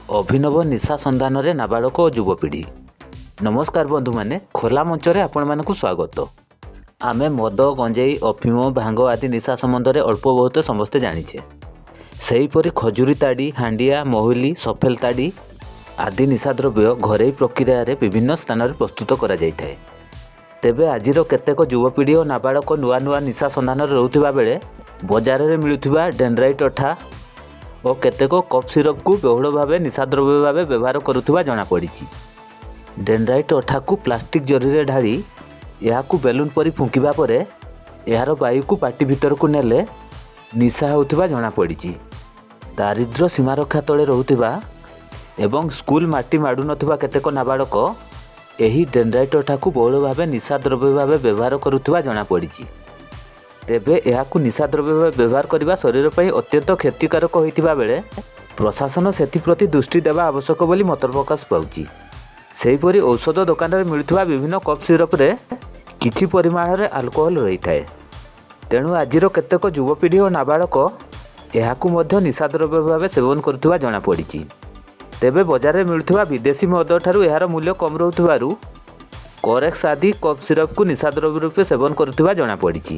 ଅଭିନବ ନିଶା ସନ୍ଧାନରେ ନାବାଳକ ଓ ଯୁବପିଢ଼ି। ନମସ୍କାର ବନ୍ଧୁମାନେ, ଖୋଲା ମଞ୍ଚରେ ଆପଣମାନଙ୍କୁ ସ୍ୱାଗତ। ଆମେ ମଦ, ଗଞ୍ଜେଇ, ଅଫିମ, ଭାଙ୍ଗ ଆଦି ନିଶା ସମ୍ବନ୍ଧରେ ଅଳ୍ପ ବହୁତ ସମସ୍ତେ ଜାଣିଛେ। ସେହିପରି ଖଜୁରୀ ତାଡ଼ି, ହାଣ୍ଡିଆ, ମହୁଲି, ସଫେଲ ତାଡ଼ି ଆଦି ନିଶାଦ୍ରବ୍ୟ ଘରୋଇ ପ୍ରକ୍ରିୟାରେ ବିଭିନ୍ନ ସ୍ଥାନରେ ପ୍ରସ୍ତୁତ କରାଯାଇଥାଏ। ତେବେ ଆଜିର କେତେକ ଯୁବପିଢ଼ି ଓ ନାବାଳକ ନୂଆ ନୂଆ ନିଶା ସନ୍ଧାନରେ ରହୁଥିବା ବେଳେ ବଜାରରେ ମିଳୁଥିବା ଡେଣ୍ଡ୍ରାଇଟ୍ ଅଠା ଓ କେତେକ କଫ୍ ସିରପ୍କୁ ବହୁଳ ଭାବେ ନିଶାଦ୍ରବ୍ୟ ଭାବେ ବ୍ୟବହାର କରୁଥିବା ଜଣାପଡ଼ିଛି। ଡେଣ୍ଡ୍ରାଇଟ୍ ଅଠାକୁ ପ୍ଲାଷ୍ଟିକ୍ ଜରିରେ ଢାଳି ଏହାକୁ ବେଲୁନ୍ ପରି ଫୁଙ୍କିବା ପରେ ଏହାର ବାୟୁକୁ ପାଟି ଭିତରକୁ ନେଲେ ନିଶା ହେଉଥିବା ଜଣାପଡ଼ିଛି। ଦାରିଦ୍ର୍ୟ ସୀମାରେଖା ତଳେ ରହୁଥିବା ଏବଂ ସ୍କୁଲ ମାଟି ମାଡ଼ୁନଥିବା କେତେକ ନାବାଳକ ଏହି ଡେଣ୍ଡ୍ରାଇଟ୍ ଅଠାକୁ ବହୁଳ ଭାବେ ନିଶାଦ୍ରବ୍ୟ ଭାବେ ବ୍ୟବହାର କରୁଥିବା ଜଣାପଡ଼ିଛି। ତେବେ ଏହାକୁ ନିଶାଦ୍ରବ୍ୟ ଭାବେ ବ୍ୟବହାର କରିବା ଶରୀର ପାଇଁ ଅତ୍ୟନ୍ତ କ୍ଷତିକାରକ ହୋଇଥିବା ବେଳେ ପ୍ରଶାସନ ସେଥିପ୍ରତି ଦୃଷ୍ଟି ଦେବା ଆବଶ୍ୟକ ବୋଲି ମତ ପ୍ରକାଶ ପାଉଛି। ସେହିପରି ଔଷଧ ଦୋକାନରେ ମିଳୁଥିବା ବିଭିନ୍ନ କଫ୍ ସିରପ୍ରେ କିଛି ପରିମାଣରେ ଆଲକୋହଲ ରହିଥାଏ। ତେଣୁ ଆଜିର କେତେକ ଯୁବପିଢ଼ି ଓ ନାବାଳକ ଏହାକୁ ମଧ୍ୟ ନିଶାଦ୍ରବ୍ୟ ଭାବେ ସେବନ କରୁଥିବା ଜଣାପଡ଼ିଛି। ତେବେ ବଜାରରେ ମିଳୁଥିବା ବିଦେଶୀ ମଦଠାରୁ ଏହାର ମୂଲ୍ୟ କମ୍ ରହୁଥିବାରୁ କରେକ୍ସ ଆଦି କଫ୍ ସିରପ୍କୁ ନିଶାଦ୍ରବ୍ୟ ରୂପେ ସେବନ କରୁଥିବା ଜଣାପଡ଼ିଛି।